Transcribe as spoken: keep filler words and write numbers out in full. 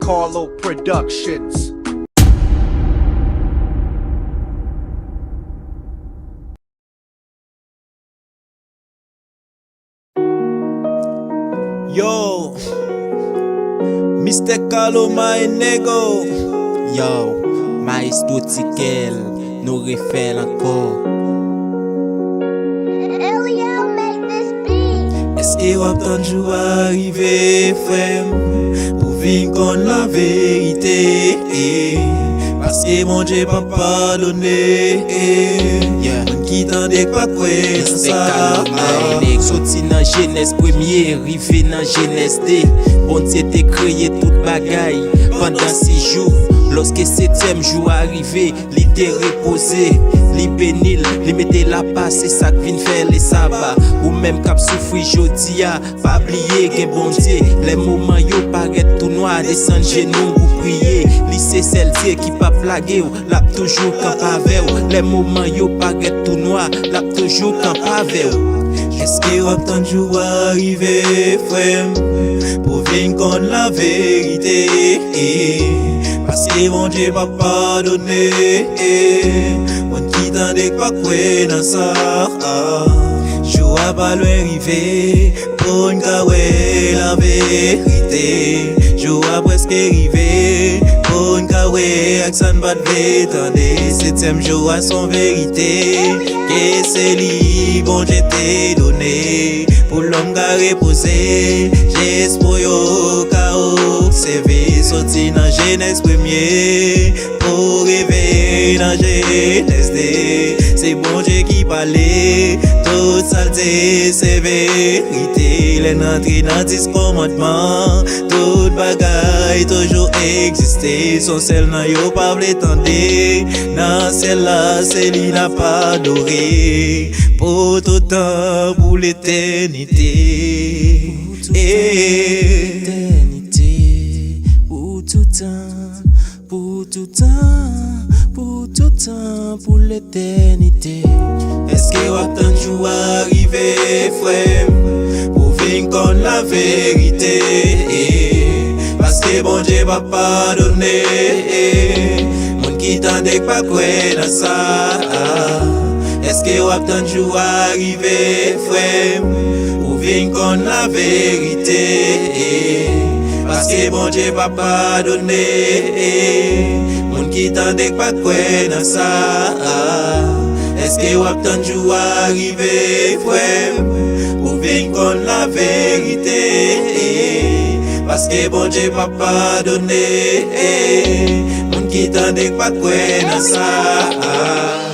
Carlo Productions. Yo, Mister Carlo, my nigga. Yo, Maestro Tikel, nou refè l ankò. Elio make this beat. Èske w ap tann jou a rive, frè m, pou vin konn laverite? Paske Bondye p ap padone. Yeah. Moun ki tande k pa kwè nan sa. Soti nan Jenèz premye, rive nan Jenèz de. Bondye te kreye tout bagay pandan sis jou. Lòske setyèm jou a rive, li te repoze, li beni l, li mete l apa, se sa k vin fè le saba. Ou menm k ap soufri jodi a, pa bliye gen Bondye. Lè moman yo parèt tou nwa, desann jenou w priye. Li se sèl Dye ki p ap lage w, l ap toujou kanpe avè w. Lè moman yo parèt tou nwa, l ap toujou kanpe avè w. Èske w ap tann jou a rive, frè m, pou vin konn laverite? Paske Bondye p ap padone moun ki tande k pa kwè nan sa. Jou a pa lwen rive pou n ka wè laverite. Jou a prèske rive pou n ka wè ak sa n pa t vle tande. Setyèm jou a s on verite ke se li Bondye te done pou lòm ka repoze, jis pou yo ka obsève. Soti nan Jenèz premye pou rive nan Jenèz de, se Bondye ki pale, tout sa l di se verite. Lè n antre nan dis kòmandman, tout bagay toujou egziste. S on sèl non yo pa vle tande, nan syèl la se li n ap adore, pou tout tan, pou letènite. Pou tout tan, pou tout tan, pou tout tan, pou tout tan, pou letènite. Èske w ap tann jou a rive, frè m, pou vin konn laverite? Paske Bondye p ap padone moun ki tande k pa kwè nan sa. Èske w ap tann jou a rive, frè m, pou vin konn laverite? Paske Bondye p ap padone moun ki tande k pa kwè nan sa. Èske w ap tann jou a rive, frè m, pou vin konn laverite? Paske Bondye p ap padone moun ki tande k pa kwè nan sa.